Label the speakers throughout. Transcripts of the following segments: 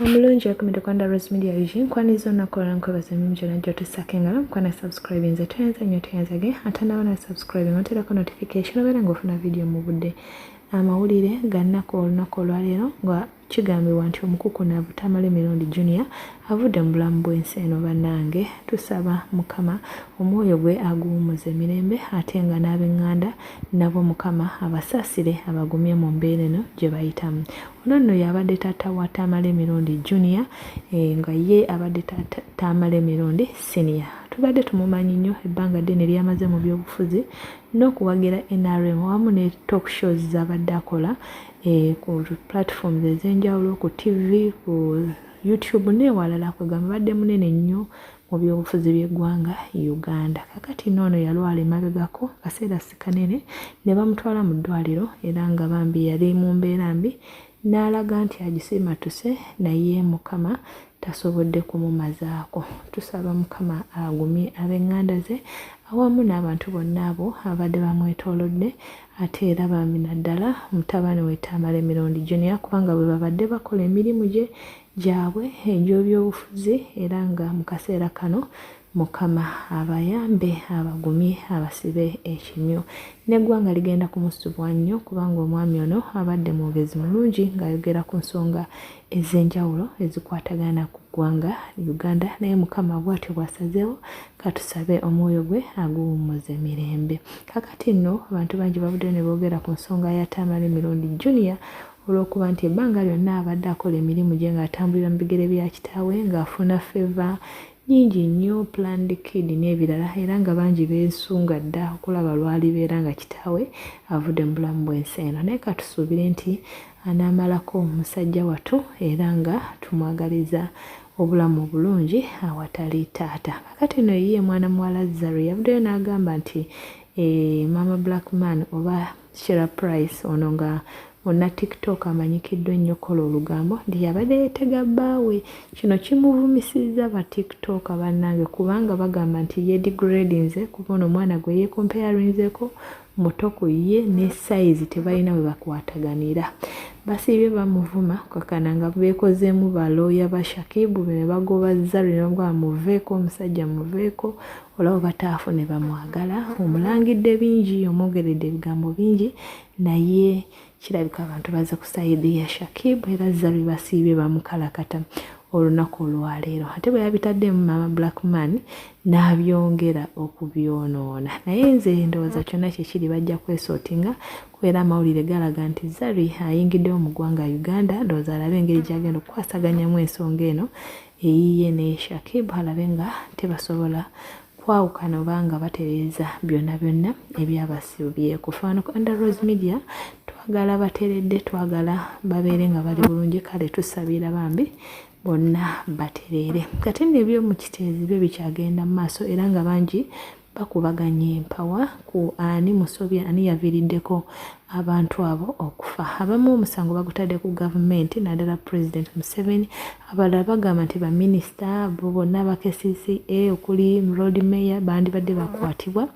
Speaker 1: Omulungi okumidde kwanda Rose Media UG, nkwaniza olunaku olwa nkwebaza emirimu gyonna gy'otussaako engalo. Nkwana subscribe, nze tweyanza nnyo, tweyanzage atanaba na subscribe, oteerako notification obeera ng'ofuna video mu budde. Amawulire gannaku olunaku olwaleero nga kigambibwa nti omukukunavu Tamale Mirundi Junior avudde mu bulamu bw'ensi eno. Bannange, tusaba Mukama omwoyo gwe aguwummuze mirembe, ate nga n'ab'eŋŋanda nabo Mukama abasaasire, abagumye mu mbeera eno gye bayitamu. Ono nno y'abadde taata wa Tamale Mirundi Junior, nga ye abadde Tamale Mirundi Senior. Tubadde tumumanyi nnyo ebbanga ddene ly'amaze mu byobufuzi n'okuwagira NRM, wamu ne talk shows z'abadde akola ku platforms ez'enjawulo, ku TV, ku YouTube n'ewalala. Kwegamba badde munene nnyo mu byobufuzi by'eggwanga Uganda. Kakati noono yalwala emabegako kaseera si kanene, ne bamutwala mu ddwaliro, era nga bambi yali mu mbeera mbi, n'alaga nti agisimatuse, naye Mukama tasobodde kumumazaako. Tusaba Mukama agumye ab'eŋŋanda ze awamu n'abantu bonna abo abadde bamwetoolodde, ate era bambi naddala mutabani we Tamale Mirundi Junior, kubanga bwe babadde bakola emirimu gye gyabwe egy'ebyobufuzi. Era nga mu kaseera kano Mukama abayambe, abagumye, abasibe ekimyu. N'eggwanga ligenda kumusubwa nnyo, kubanga omwami ono abadde mwogezi mulungi ng'ayogera ku nsonga ez'enjawulo ezikwatagana ku ggwanga Uganda. Naye Mukama bw'atyo bw'asazeewo, katusabe omwoyo gwe aguwummuze mirembe. Kakati nno abantu bangi bavuddeyo ne boogera ku nsonga ya Tamale Mirundi Junior, olw'okuba nti ebbanga lyonna abadde akola emirimu gye ng'atambulira mu bigere bya kitaawe, ng'afuna favour nyingi nnyo, planned kid n'ebirala, era nga bangi beesunga dda okulaba lwalibeera nga kitaawe avudde mu bulamu bw'ensi eno. Naye katusuubire nti anaamalako musajja watu, era nga tumwagaliza obulamu obulungi awatali taata. Kakati no ye mwana muwala Zari yavuddeyo n'agamba nti Mama Black Man oba Shera Price, ono nga munna TikTok amanyikiddwa ennyo okukola olugambo, nti yabadde yeetega bbaawe. Kino kimuvumisizza ba TikTok bannange, kubanga bagamba nti yedigradinze, kuba ono omwana gwe yeekompayarinzeeko muto ku ye, ne size tebalina we bakwataganira. Basiibye bamuvuma kakana nga beekozeemu balooya ba Shakibu, ne bagoba Zari, ne bamugamba, "Muveeko omusajja, muveeko." Olaba bataafu ne bamwagala, omulangidde bingi, omwogeredde ebigambo bingi, naye kirabika abantu baze ku side ya Shakib, era Zari basiibye bamukalakata olunaku olwaleero. Ate bwe yabitaddemu Mama Blackman n'abyongera okubyonoona. Naye nze ndowooza kyonna kyekiri bajja kwesootinga, kubeera amawulire galaga nti Zari ayingiddewo mu ggwanga Uganda. Ndowooza alabe engeri gyagenda okukwasaganyamu ensonga eno eyiye ne Shakib, alabe nga tebasobola kwawukana oba nga batereeza byonna byonna ebyabasibyeko. Faano ku Under Rose Media twagala bateredde, twagala babeere nga bali bulungi. Kale tusabira bambi bonna batereere. Kati nno ebyomu Kiteezi byo bikyagenda mu maaso, era nga bangi bakubaganya empawa ku ani musobya, ani yaviiriddeko abantu abo okufa. Abamu omusango bagutadde ku gavumenti, naddala President Museveni. Abalala bagamba nti baminisita bo bonna aba KCCA okuli Lord Mayor bandibadde bakwatibwa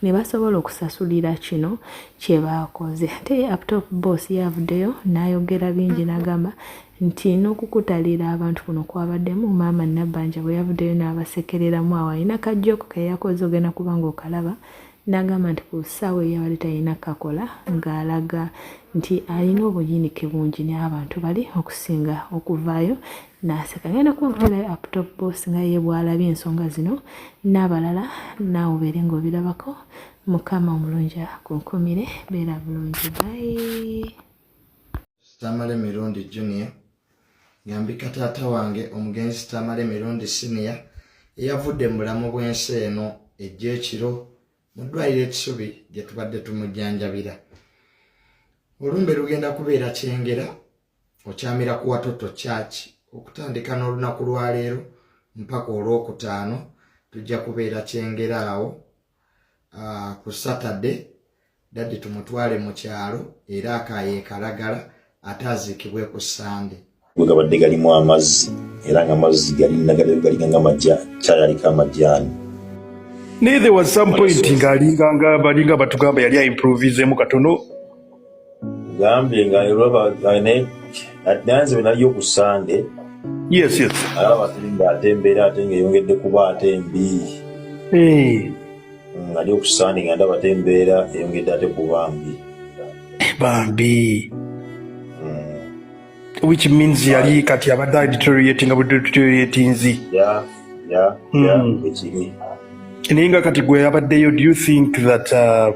Speaker 1: ne basobola okusasulira kino kye baakoze. Ate Uptop Boss yavuddeyo n'ayogera bingi, n'agamba nti n'okukutalira abantu kuno kwabaddemu Maama Nabbanja bwe yavuddeyo n'abasekereramu. Awo alina kajjoko ke yakoze, ogenda kuba ng'okalaba, n'agamba nti ku ssaawa eyabadde talina kakola, ng'alaga nti alina obuyinike bungi n'abantu bali okusinga okuvaayo n'aseka. Ngenda kuba nkuterayo Uptop Boss nga ye bw'alabye ensonga zino n'abalala, naawe obeere ng'obirabako. Mukama omulungi akunkumire, beera bulungi, bye.
Speaker 2: Tamale Mirundi Junior ngambika taata wange omugenzi Tamale Mirundi Senior, eyavudde mu bulamu bw'ensi eno ejja ekiro mu ddwaliro ekisubi gye tubadde tumujjanjabira. Olumbe lugenda kubeera Kyengera, okyamira ku Watoto Church. Okutandika n'olunaku lwaleero mpaka Olwokutaano tujja kubeera Kyengera awo. Ku Saturday daddy tumutwale mu kyalo, era akayeekalagala, ate aziikibwe ku Sande.
Speaker 3: Gwe gabadde galimu amazzi, era nga amazzi galinga nga majja kyayaliko amajaani.
Speaker 4: Naye there was some point ng'alinga nga balinga batugamba yali aimprovisemu katono.
Speaker 3: Gambye nga olaba, naye nanze bwe naliyo ku Sande.
Speaker 4: Yes.
Speaker 3: Alaba teri ng'ate embeera ate ng'eyongedde kuba ate mbi. Ali okusaani nga ndaba ate embeera eyongedde ate kuba mbi.
Speaker 4: Bambi. Which means yali kati abadde deteriorating, deteriorating.
Speaker 3: Yeah, ekiri.
Speaker 4: Naye nga kati gwe yabaddeyo, do you think that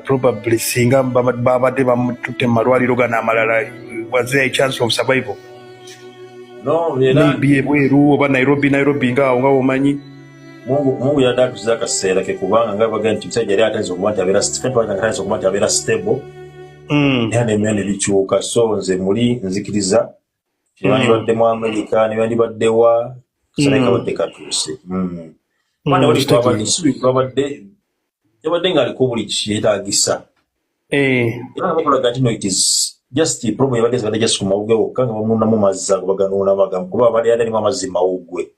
Speaker 4: probably singa babadde bamututte mu malwaliro gano amalala, was there a chance of survival?
Speaker 3: No, era
Speaker 4: Maybe ebweru oba Nairobi ngaawo nga womanyi.
Speaker 3: Mungu yadde atuze akaseera ke, kubanga nga baga nti musajja yali atandise okuba nti abeera, atandise okuba nti abeera stable, naye nemera ne bikyuka. So nze muli nzikiriza nebandibadde mu Amerika, nebandibadde wa kaseera kabadde katuuse. Mwana wali twabadde subi twabadde yabadde ng'aliko buli kyetaagisa. Era nga bakolaga nti no, it is just problem yabadde zibadde just ku mawuggwe wokka, nga bamunuunamu mazzi ago, baganuunamu agamu, kuba abadde yadde alimu amazzi mawuggwe.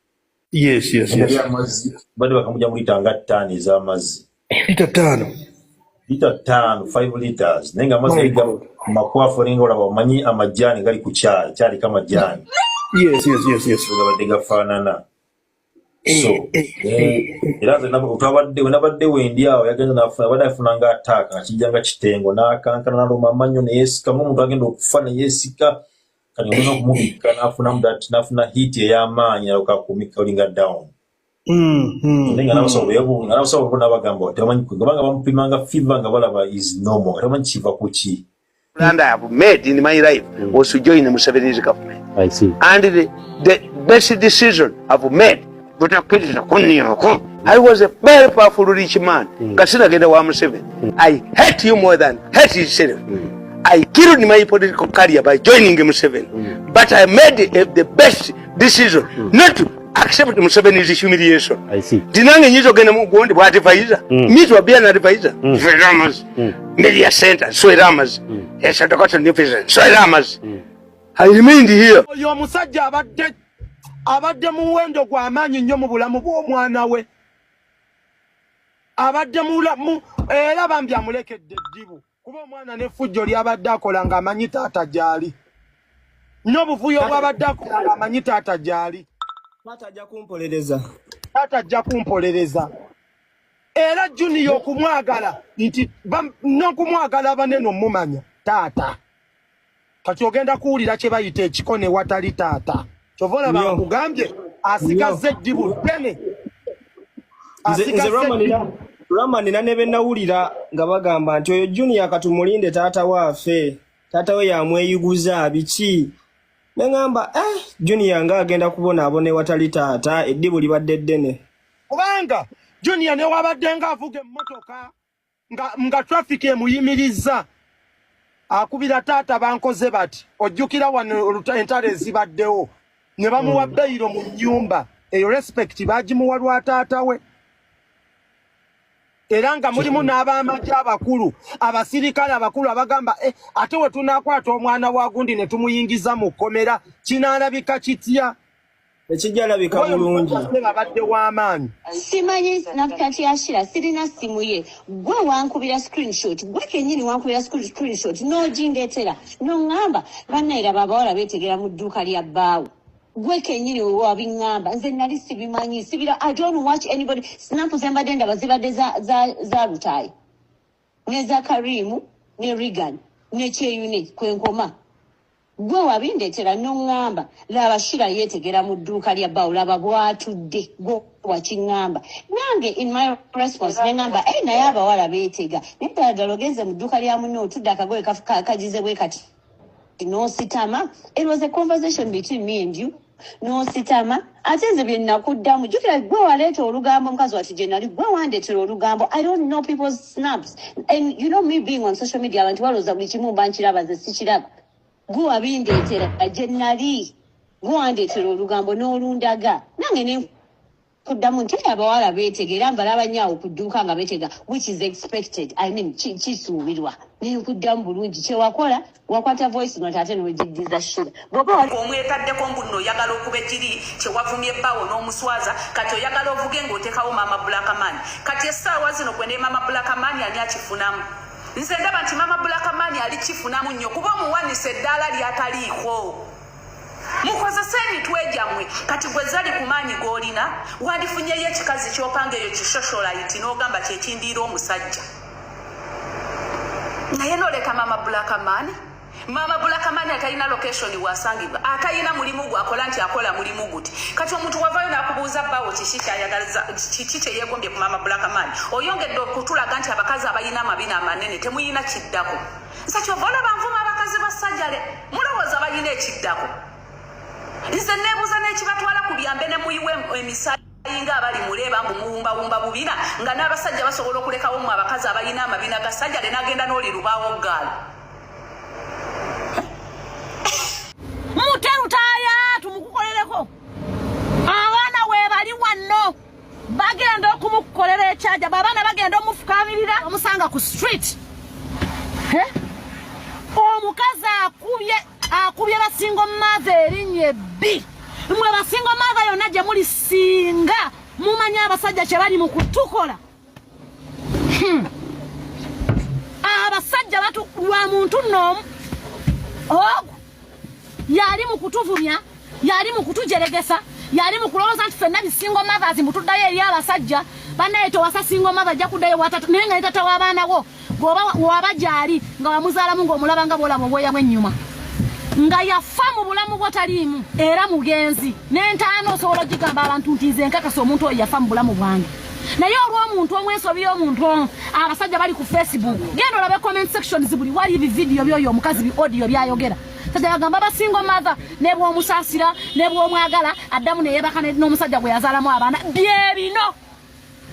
Speaker 3: Amazzi badde bakamugya mu lita nga 5 ez'amazzi.
Speaker 4: Lita 5?
Speaker 3: Lita 5, 5 liters, naye nga amazzi
Speaker 4: My
Speaker 3: gali
Speaker 4: God.
Speaker 3: makwafu, naye nga olaba omanyi amajaani gali ku kyayi, kyaliko amajaani. Gabadde gafaanana. So era nze twabadde we nabadde wendi awo, yagenze nafuna, abadde afuna nga attack, nga kijja nga kitengo, n'akankana, n'aluma amannyo, neyeesika ng'omuntu agenda okufa, neyeesika. Kati olina okumubikka, n'afunamu that, n'afuna heat ey'amaanyi, naloka akumika olinga down. Naye nga n'abasawo nga n'abasawo bo n'abagamba tebamanyi, kubanga bamupimanga fever nga balaba is normal, nga tebamanyi kiva ku ki.
Speaker 5: Plan I have made in my life was to join Museveni's government.
Speaker 6: I see.
Speaker 5: And the best decision I've made, butakkiriza kunniako. I was a very powerful rich man. Nga sinagenda wa Museveni. I hate you more than hate itself. I killed my political career by joining Museveni. But I made the best decision not to accept Museveni's humiliation.
Speaker 6: I see.
Speaker 5: Nti nange nyinza ogenda mu gundi bwa advisor. Me to be an advisor. Nswera amazzi. Media center, nswera amazzi. Esadakata new president, nswera amazzi. I remained here.
Speaker 7: Oyo omusajja abadde muwendo gw'amaanyi nnyo mu bulamu bw'omwana we, abadde mulamu era bambi amulekedde eddibu, kuba omwana n'effujjo lyabadde akola ng'amanyi taata gy'ali, n'obuvuyo bw'abadde akola ng'amanyi taata gy'ali.
Speaker 8: Taata ajja kumpolereza.
Speaker 7: Taata ajja kumpolereza. Era Junior okumwagala nti n'okumwagala abanene omumanya taata. Kati ogenda kuwulira kye bayita ekikone watali taata. Kyova olaba
Speaker 8: Nnyo.
Speaker 7: nkugambye asigazza eddibu ddene.
Speaker 8: Nze
Speaker 7: Asigazza
Speaker 8: Rama nina
Speaker 7: eddibu.
Speaker 8: Rama nina ne be nawulira nga bagamba nti oyo Junior katumulinde taata waafe, taata we yamweyiguza biki, ne ŋŋamba eh, Junior ng'agenda kubonaabona ewatali taata, eddibu libadde ddene.
Speaker 7: Kubanga Junior newabadde ng'avuga emmotoka nga traffic emuyimirizza, akubira taata, bankoze bati. Ojjukira wano entalo ezibaddewo ne bamuwa bail mu nnyumba eyo, respect bagimuwa lwa taata we. Era nga mulimu n'abamagye abakulu, abasirikale abakulu abagamba eh, ate we tunaakwata omwana wa gundi ne tumuyingiza mu kkomera kinaalabika kitya?
Speaker 8: Ekijja labika bulungi.
Speaker 7: Babadde w'amaanyi.
Speaker 9: Simanyi Snapchat ya Shira, sirina simu ye. Gwe wankubira screenshot, gwe kennyini wankubira screenshot n'ogindeetera n'oŋŋamba bannairaba abawala beetegera mu dduuka lya bbaawo. Gwe kennyini wabiŋŋamba, nze nali sibimanyi, sibira. I don't watch anybody snap. Ze mbadde ndaba zibadde za Lutaayi ne za Karimu ne Regan ne Kyeyune kwenkoma. Gwe wabindeetera n'oŋŋamba laba Shira yeetegera mu dduuka lya bbaawo, laba bw'atudde. Gwe wakiŋŋamba, nange in my response ne ŋŋamba e naye abawala beetega, naye ddala ddala ogenze mu dduuka lya munno otudde akagoye kagize bwe kati n'ositama. It was a conversation between me and you n'ositama. Ate nze bye nakuddamu, jjukira gwe waleeta olugambo, omukazi wati gye nali, gwe wandeetera olugambo. I don't know people's snaps, and you know me being on social media, abantu balowooza buli kimu mba nkiraba, nze sikiraba. Gwe wabindeetera gye nali, gwe wandeetera olugambo n'olundaga, nange ne kuddamu nti "Hey, abawala beetega era mbalaba nnyo awo ku dduuka nga beetega, which is expected, I mean kisuubirwa." Nenkuddamu bulungi. Kyewakola wakwata voice note ate nogiddiza Shira bw'oba wali
Speaker 10: Omwetaddeko mbu nno oyagala okuba ekiri kyewavumye ebbaawo n'omuswaza. Kati oyagala ovuge ng'oteekawo Maama Blackman. Kati essaawa zino gwe ne Maama Blackman ani akifunamu? Nze ndaba nti Maama Blackman ali kifunamu nnyo, kuba omuwanisa eddaala lyataliiko. Mukozese emitwe gyammwe. Kati gwe Zari ku maanyi g'olina wandifunyeyo ekikazi ky'opanga eyo kisosholayiti n'ogamba kyekindiira omusajja. Naye n'oleka maama Black Man. Maama Black Man atalina location wasangibwa, atalina mulimu gwakola nti akola mulimu guti. Kati omuntu wavayo n'akubuuza bbaawo kiki kyayagaliza, kiki kye yeegombye ku maama Black Man. Oyongedde okutulaga nti abakazi abalina amabina amanene temuyina kiddako. Nze kyova olaba nvuma abakazi ba sajale, mulowooza balina ekiddako. Nze neebuuza n'ekibatwala ku byambe ne muyiwa emisaayi nga abali muleeba mbu muwumbawumba bubina nga n'abasajja basobola okulekawo mu abakazi abalina amabina ga sajale n'agenda n'oli lubaawo gaalo.
Speaker 6: Mute Lutaaya tumukukolereko. Abaana weebali wanno bagenda okumukukolera ekyaja, abaana bagenda omufukamirira omusanga ku street. Omukazi akubye basingo mother erinnya ebbi. Mwe basingo mother yonna gye muli singa mumanyi abasajja kye bali mu kutukola. Abasajja batu lwa muntu nno ogwo yali mu kutuvumya, yali mu kutujeregesa, yali mu kulowooza nti ffenna bisingo mothers mutuddayo eri abasajja. Bannaye towasa single mother ajja kuddayo watata, naye nga ne tata w'abaana bo bw'oba waba gy'ali nga wamuzaalamu ng'omulaba nga bw'olaba obwoya bw'ennyuma nga yafa mu bulamu bwo taliimu era mugenzi n'entaana osobola ogigamba abantu nti nze nkakasa omuntu oyo yafa mu bulamu bwange. Naye olw'omuntu omu, ensobi y'omuntu omu, abasajja bali ku Facebook, genda olabe comment sections buli wali ebividiyo by'oyo omukazi, bi audio by'ayogera. Sajja bagamba ba single mother ne bw'omusaasira ne bw'omwagala addamu ne yeebaka n'omusajja gwe yazaalamu abaana. Bye bino.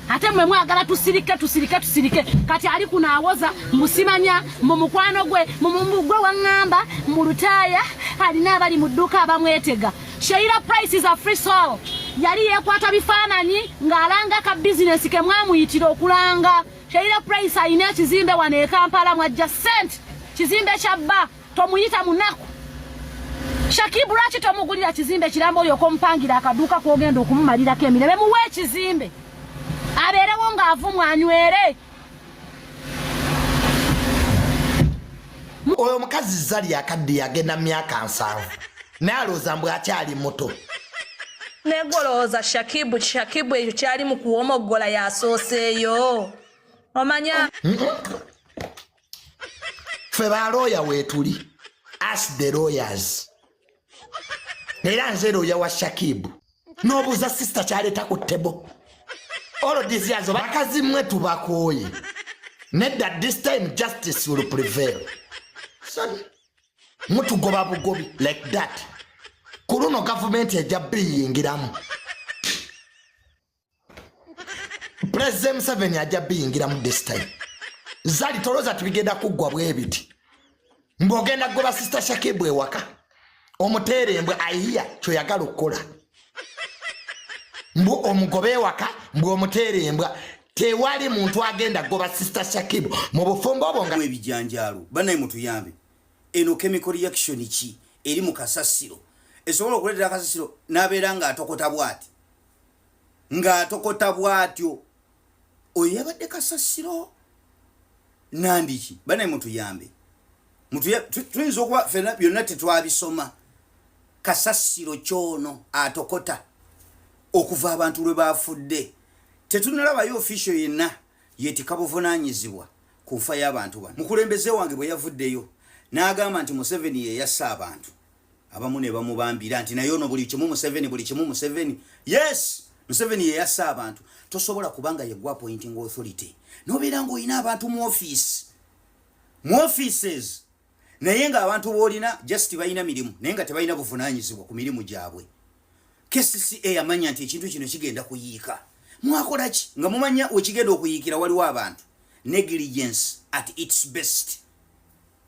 Speaker 6: Ate mmwe mwagala tusirike, tusirike, tusirike. Kati ali kuno awoza musimanya mu mukwano gwe, mu gwe waŋŋamba mu Lutaaya alina abali mu dduuka abamwetega. Sheila Price is a free soul. Yali yeekwata bifaananyi ng'alanga ka bizinesi ke mwamuyitira okulanga. Sheila Price alina ekizimbe wano e Kampala mwajja ssente, kizimbe kya bba, tomuyita munaku. Shakibu lwaki tomugulira kizimbe kiramba olyoka omupangira akaduuka kw'ogenda okumumalirako emirembe? Muwe ekizimbe abeerewo ng'avumwa anywere.
Speaker 2: Oyo omukazi Zari akaddiye agenda myaka 70 naye alowooza mbu akyali muto.
Speaker 11: Negolowooza Shakibu, Shakibu ekyo kyali mu kuwomoggola yasooseeyo omanya.
Speaker 2: Ffe balooya weetuli, ask the lawyers. Era nze looya wa Shakibu. N'obuuza sister kyaleeta ku table. All these years bakazi mmwe tubakooye. Nedda, this time justice will prevail. So, mutugoba bugobi like that. Ku luno gavumenti ejja biyingiramu. President Museveni ajja biyingiramu this time. Zali tolowooza tibigenda kuggwa bwe biti. Mbw'ogenda kugoba sister Shakibu ewaka omuteere embwa ayiya kyoyagala okukola. Mbu omugobe ewaka, mbu omuteere embwa. Tewali muntu agenda kugoba sister Shakibu mu bufumbo obwo nga
Speaker 12: ebijanjaalo. Bannaye mutuyambe, eno chemical reaction ki eri mu kasasiro esobola okuleetera akasasiro n'abeera ng'atokota bw'ati, ng'atokota bw'atyo? Oyo yabadde kasasiro nandiki? Bannaye mutuyambe, tuyinza okuba fena byonna tetwabisoma. Kasasiro kyono atokota okuva abantu lwe bafudde tetunalabayo official yenna yetika buvunaanyizibwa ku nfa y'abantu bano. Mukulembeze wange bwe yavuddeyo n'agamba nti Museveni ye yassa abantu abamu ne bamubambira nti naye ono buli kimu Museveni, buli kimu Museveni. Yes, Museveni ye yassa abantu. Tosobola kubanga ye gwa appointing authority n'obeera ng'olina abantu mu office, mu offices, naye ng'abantu b'olina just balina mirimu naye nga tebalina buvunaanyizibwa ku mirimu gyabwe. KCCA yamanya nti ekintu kino kigenda kuyiika. Mwakola ki nga mumanya wekigenda okuyiikira? Waliwo abantu, negligence at its best.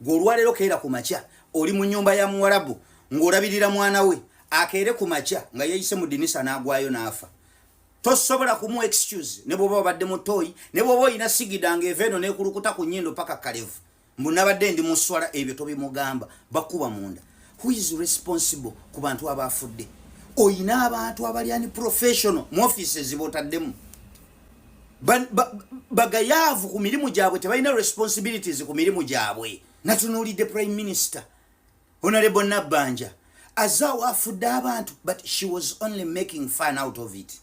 Speaker 12: Gwe olwaleero keera ku makya oli mu nyumba ya muwarabu ng'olabirira mwana we, akeere ku makya nga yeeyise mu dinisa n'agwayo n'afa, tosobola kumuwa excuse. Ne bw'oba wabadde mu toyi, ne bw'oba olina sigida ng'eva eno n'ekulukuta ku nnyindo paka kalevu, mbu nabadde ndi mu swala, ebyo tobimugamba, bakuba munda. Who is responsible ku bantu abafudde? Oyina abantu abali unprofessional mu offices botaddemu, bagayaavu ku mirimu gyabwe, tebalina responsibilities ku mirimu gyabwe. Natunuulidde Prime Minister Honorable Nabbanja. Azaawo afudde abantu, but she was only making fun out of it.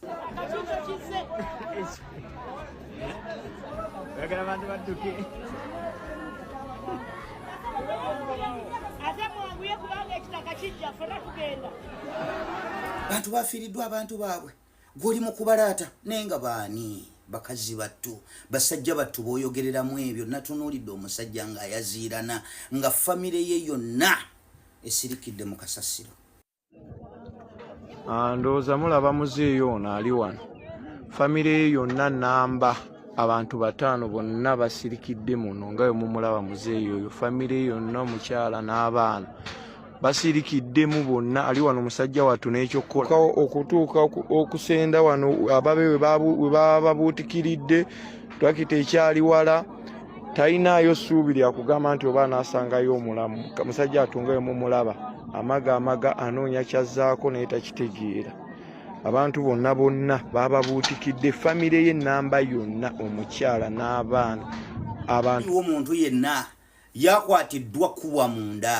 Speaker 12: Bantu bafiiriddwa abantu baabwe, gwoli mu kubalaata, naye nga baani? Bakazi battu, basajja battu b'oyogereramu ebyo. Natunuulidde omusajja ng'ayaziirana nga famire ye yonna esirikidde mu kasasiro.
Speaker 13: Ah, ndowooza mulaba muzeeyi ono ali wano, famire ye yonna namba abantu bataano bonna basirikidde muno nga bwe mumulaba muzeeyi oyo. Famire ye yonna, omukyala n'abaana basirikiddemu bonna. Ali wano musajja wattu n'ekyokukola okutuuka okusenda wano ababe we baba babuutikiridde, twakita ekyali wala, talinaayo ssuubi lya kugamba nti oba anaasangayo omulamu. Musajja wattu nga bwe mumulaba amaga amaga anoonya kyazzaako naye takitegeera. Abantu bonna bonna bababuutikidde, famire ye namba yonna, omukyala n'abaana, abantu.
Speaker 12: Omuntu yenna yakwatiddwa kubwa munda.